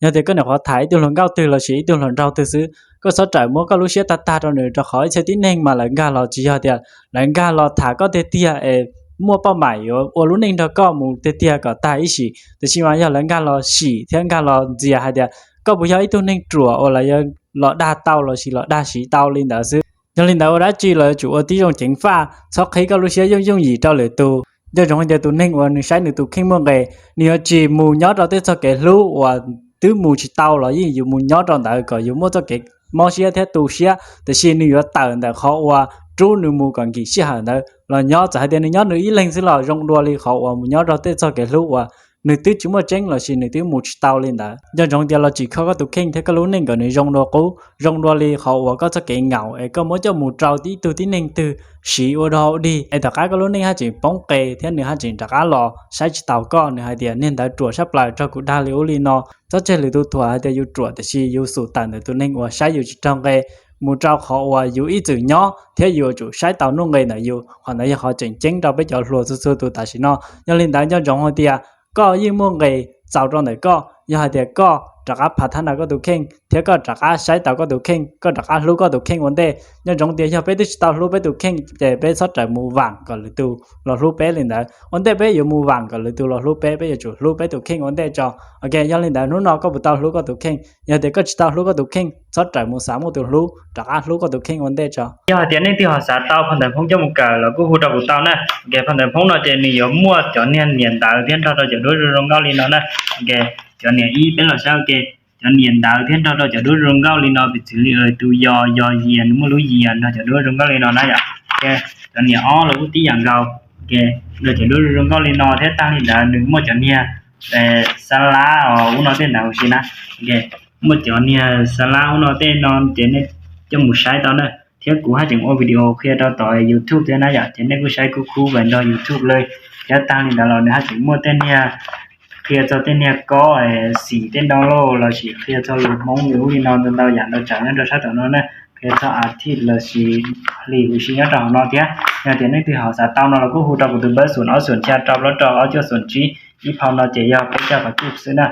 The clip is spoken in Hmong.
Yog tias koj nyuam qhuav tham ib tug hluas nkauj twg los sis ib tug hluas nraug twg xwb, koj txhob rawm muab koj lub siab tag tag rau nws, rau qhov ib txhia tib neeg mas lawv nkag los tsis yog tias lawv nkag los tham koj tiag tiag es muaj poj maim yuav ua lub neej nrog koj mus tiag tiag kom tag ib sim, tiam sis mas yog lawv nkag los sim thiab nkag los ntxias hais tias koj puas yog ib tug neeg ruam uas lawv yuav los dag tau los sis los dag siv tau li ntawd xwb. Yog li ntawd ua dab tsi los yuav tsum ua tib zoo ceev faj, txhob qhib koj lub siab yooj yooj yim rau lwm tus. Nco ntsoov hais tias tus neeg uas nws saib nws tus kheej muaj nqis, nws yuav tsis mus nyob rau tej txoj kev hlub uas twb mus tsis tau los yeej yuav mus nyob rau ntawd kom yuav muaj txoj kev mob siab thiab tu siab, tiam sis nws yuav tawm ntawm qhov uas rub nws mus kom nkim sij hawm ntawd los nyob. Txawm hais tias nws nyob nws ib leeg xwb los zoo dua li qhov uas mus nyob rau tej txoj kev hlub uas nws twb tsis muaj tseeb los sis nws twb mus tsis tau li ntawd. Nco ntsoov tias los tsim kho koj tus kheej thiab koj lub neej kom nws zoo dua qub, zoo dua li qhov uas koj txoj kev ngaum es koj muab coj mus rau ib tug tib neeg twg siv ua dog ua dig es tom qab koj lub neej haj tseem poob qes thiab nws haj tseem rov qab los saib tsis taus koj, nws hais tias niag ntawd ruam sab plaws raug kuv dag li ub li no. Txhob tseg lwm tus thuam hais tias yus ruam, tiam sis yus xum tawm ntawm tus neeg uas saib yus tsis raug nqe mus rau qhov uas yus ib txwm nyob thiab yus yuav tsum saib tau nuj nqe ntawm yus. Qhov ntawd yog qhov tseem ceeb rau peb cov hluas txhua txhua tus tam sim no. Yog li ntawd nco ntsoov hais tias koj yeej muaj nqis txaus rau ntawm koj. Yog hais tias koj rov qab phav thab nrog koj tus kheej thiab koj rov qab saib taus koj tus kheej, koj rov qab hlub koj tus kheej ua ntej. Nco ntsoov tias yog peb twb tsis tau hlub peb tus kheej ces peb txhob rawm mus vam kom lwm tus los hlub peb li ntawd. Ua ntej peb yuav mus vam kom lwm tus los hlub peb, peb yuav tsum hlub peb tus kheej ua ntej tso. Ok, yog li ntawd hnub no koj puas tau hlub koj tus kheej? Yog tias koj tsis tau hlub koj tus kheej, txhob rawm mus xav muaj tus hlub, rov qab hlub koj tus kheej ua ntej tso. Yog hais tias leej twg ho xav tau phau ntawv Hmoob coj mus kawm los kuj hu rau kuv tau na. Ok, phau ntawv Hmoob no ces nws yuav muaj cov niag niam ntawv thiab nrog rau cov duab zoo zoo nkauj li no na. Ok, cov niam ib peb los saib. Ok, cov niam ntawv thiab nrog rau cov duab zoo nkauj li no, piv txwv li tus yos, yos yias, nws muaj lub yias nrog cov duab zoo nkauj li no na yom. Ok, cov niam ob los kuj tib yam nkaus. Ok, nrog cov duab zoo nkauj li no thiab tag li ntawd nws muaj cov niag xab lab os, ub no tej ntawd huv si na. Ok, muaj cov niag xab lab ub no tej no ces nej coj mus saib tau na. Thiab kuv haj tseem ua video qhia rau tom YouTube thiab na yom, ces nej kuj saib kuj khub vas nrog YouTube li. Thiab tag li ntawd los nws haj tseem muaj tej niag qhia txog tej niag kob xim tej no lauj, los sis qhia txog lus Hmoob li ub li no ntau ntau yam ntau tsav nyob rau sab tom no na. Qhia txog artist los sis hlis huv si nyob rau hauv no thiab. Yog tias leej twg ho xav tau no los kuj hu rau kuv tus npawb xoom ob xoom xya rau plaub rau ob cuaj xoom tsib. Ib phau no ces yog peb caug qhov cuj xwb na.